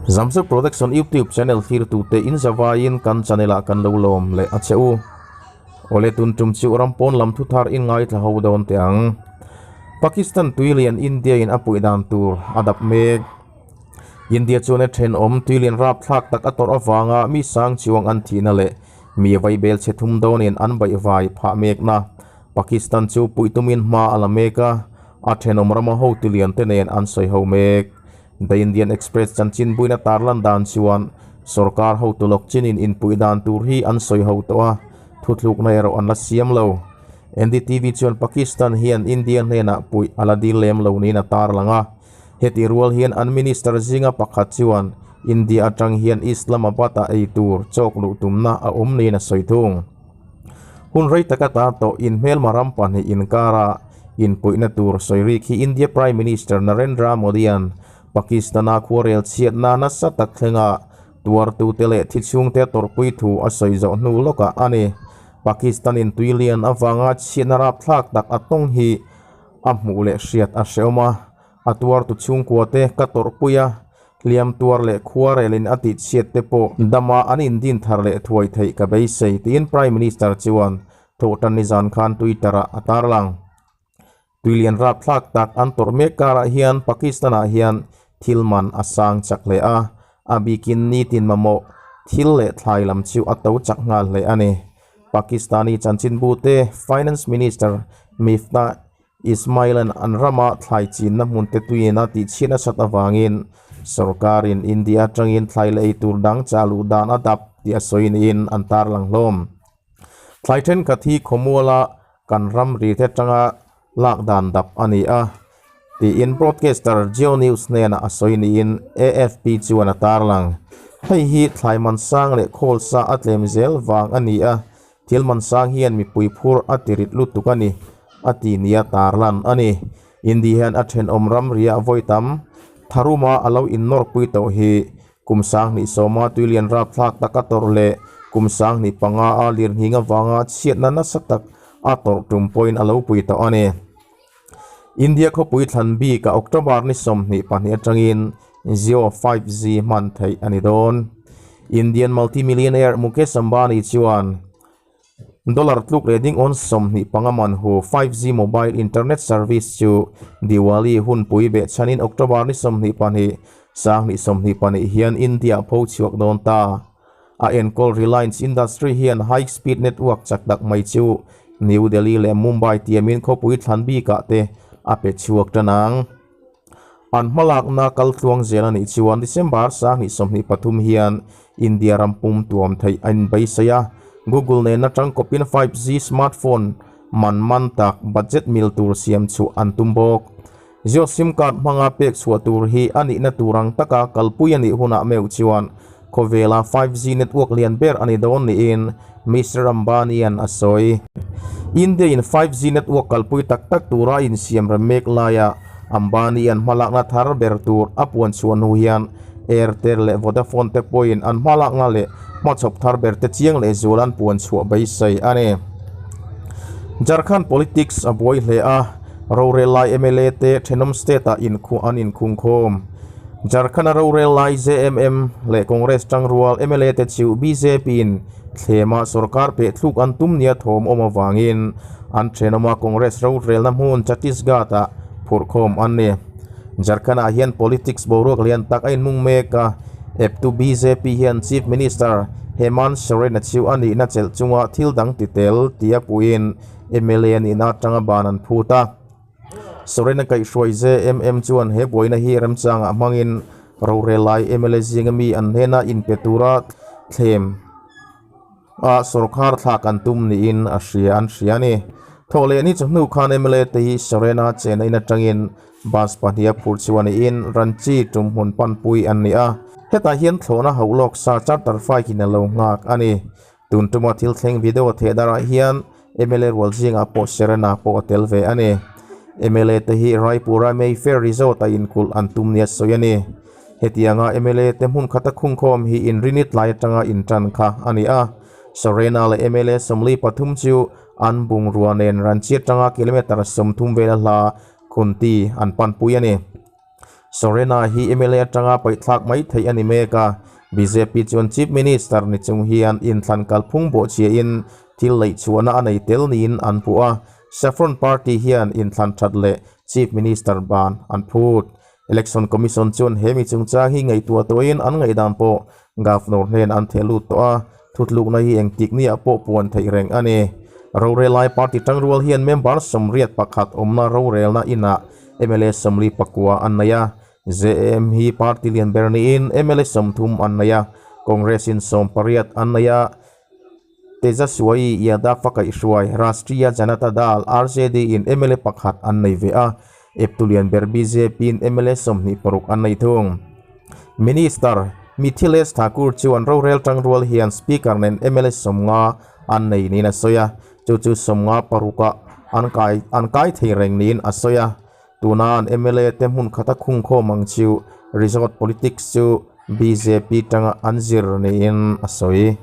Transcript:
Zamzar Production YouTube channel thlirtute in zavaiin kan channel ah kan lo lawm leh a che u. Awle tun tum chu ram pawn lam thu thar in ngaithla ho dawn teh ang. Pakistan tuilian India in a puih dan tur a dap mek. India chuan a thenawm tuilian rapthlak tak a tawrh avanga mi sang chuang an thihna leh mi vaibel chhe thum dawnin an baihvai phah mekna Pakistan chu puih tumin hma a la mek a, a thenawm rama hotu lian te nen an sawi ho mek. The Indian Express chanchin buina tarlan dan chuan sorkar hotu lawk chinin inpuih dan tur hi an sawi ho tawh a, thuthlukna erawh an la siam lo. NDTV chuan Pakistan hian India hnenah puih a la dil lem lo niin a tarlang a. Heti rual hian an minister zinga pakhat chuan India atang hian Islamabad-ah ei tur chawk luh tumna a awm niin a sawi thung. Hun rei taka ta tawh inhmelma ram pahnih inkara inpuihna tur sawi rik hi India Prime Minister Narendra Modi-a'n Pakistan-a khuarel chhiatna nasa tak thlenga tuartute leh thi chhungte tawrhpui thu a sawi zawh hnu lawkah a ni. Pakistan-in tui lian avanga chhiatna rapthlak tak a tawng hi a hmuh leh hriat a hrehawm a, a tuartu chhungkuate ka tawrhpui a, Hliam tuar leh khua relin a tih chhiat te pawh dama an indin thar leh thuai theih ka beisei, tiin Prime Minister chuan thawhtan nizan khan Twitter-ah a tarlang. Tuilian rapthlak tak an tawrh mek karah hian Pakistan-ah hian thil man a sang chak hle a, a bikin nitin mamawh thil leh thlai lam chu a to chak nghal hle a ni. Pakistani chanchinbute Finance Minister Miftah Ismailan an rama thlai chinna hmunte tuiin a tihchhiat nasat avangin sorkarin India atangin thlai leh eitur dang chah luh dan a dap tih a sawi niin an tarlang hlawm. Thlai thenkhat hi khawmuala kan ramri te atanga lak dan dap a ni a, tiin broadcaster Geo News hnenah a sawi niin AFP chuan a tarlang. Hei hi thlai man sang leh khawl sa a tlem zel vang a ni a, Thil man sang hian mipui phur a ti rit lutuk a ni, a ti nia tarlan a ni. India hian a thenawm ramriah vawi tam tharuma a lo innawrpui tawh hi kum sanghnih sawma tuilian rapthlak tak a tawrh leh kum sanghnih panga a lirnghing avanga chhiatna nasa tak a tawrh tum pawhin a lo pui tawh a ni. India khawpui thlan bikah October ni 22 atangin Jio 5G hman theih a ni dawn. Indian multi-millionaire Mukesh Ambani chuan dollar tluk leh ding awn 25 man hu 5G mobile internet service chu Diwali hunpui behchhanin October ni 22, 2022 hian India pho chhuak dawn ta. A enkawl Reliance Industry hian high speed network chak tak mai chu New Delhi leh Mumbai tiamin khawpui thlan bikah te a pe chhuak tan ang. An hmalakna kal tluang zel a nih chuan December 2023 hian India ram pum tuam theih a inbeisei a, Google nena tangkawpin 5G smartphone man man tak budget mil tur siam chhuah an tum bawk. Jio sim card hmanga pek chhuah tur hi a nihna tur ang taka kalpui a nih hunah meuh chuan khawvela 5G network lian ber a ni dawn niin Mister Ambani-a'n a sawi. India-in 5G network kalpui tak tak tura a insiam rem mek laia Ambani-a'n hmalakna thar ber tur a puan chhuah hnu hian Airtel leh Vodafone te pawhin an hmalakna leh hmachhawp thar ber te chiang leh zual an puan chhuah beisei a ni. Jharkhand politics a buai hle a. Rorel lai mla te thenawm state ah inkhuh an inkhungkhawm. Jharkhand a rorel lai JMM leh Congress tangrual mla te chu bjp in thlema sorkar pehthluk an tum nia thawm awm avangin an thenawma Congress rorelna hmun Chhattisgarh ah phurhkhawm an ni. Jharkhand ah hian politics boruak lian tak a inmung mek a, eptu bjp hian Chief Minister Hemant Soren a chu a nihna chelh chunga thil dang ti tel tia puiin mla a nihna atanga ban an phut a. Soren a kaihhruai JMM chuan he buaina hi remchangah hmangin rorel lai mla zinga mi an hnena inpe tura thlem a sorkar thlak an tum niin a hria an hria a ni. Thawh leh ni chawhnu khan mla te hi Soren-a chena in atangin bus pahnih a phur chhuah niin Ranchi tumhmun panpui an ni a. Hetah hian thlawhna hauh lawk sa charter flight in a lo nghak a ni. Tun tuma thil thleng video theh darah hian mla rual zingah pawh Serena pawh a tel ve a ni. Mla te hi Raipura Mayfair Resort a inkulh an tum nia sawi a ni. Hetianga mla te hmun khata khungkhawm hi inrinit lai atanga intan kha a ni a. Serena leh mla 43 chu an bungrua nen Ranchi atanga kilometre 30 vela hla Khunti an panpui a ni. Sorena hi mla atanga paihthlak mai theih a ni mek a, bjp chuan Chief Minister ni chung hian inthlan kalphung bawhchhiahin thil leihchhuahna a nei tel niin an puh a, Saffron Party hian inthlan that leh Chief Minister ban an phut. Election Commission chuan he mi chungchang hi ngaihtuah tawhin an ngaihdan pawh Governor hnen an theh lut tawh a, thutlukna hi engtik niah pawh puan theih reng a ni. Rorelai party tangrual hian member 81 awmna rorelna inah mla 49 an nei a, JAM hi party lian ber niin mla 30 an nei a, Congress in 18 an nei a, Tejaswayi Yadav a kaihhruai Rashtriya Janata Dal, RJD, in mla pakhat an nei ve a, eptu lian ber bjp in mla 26 an nei thung. Minister Mithilesh Thakur chuan rorel tangrual hian Speaker nen mla 50 an nei niin a sawi a, chu chu 56 ah an kai an kai thei reng niin a sawi a. Tuna an mla te hmun khata khungkhawm ang chu resort politics chu bjp tanga an zir niin a sawi.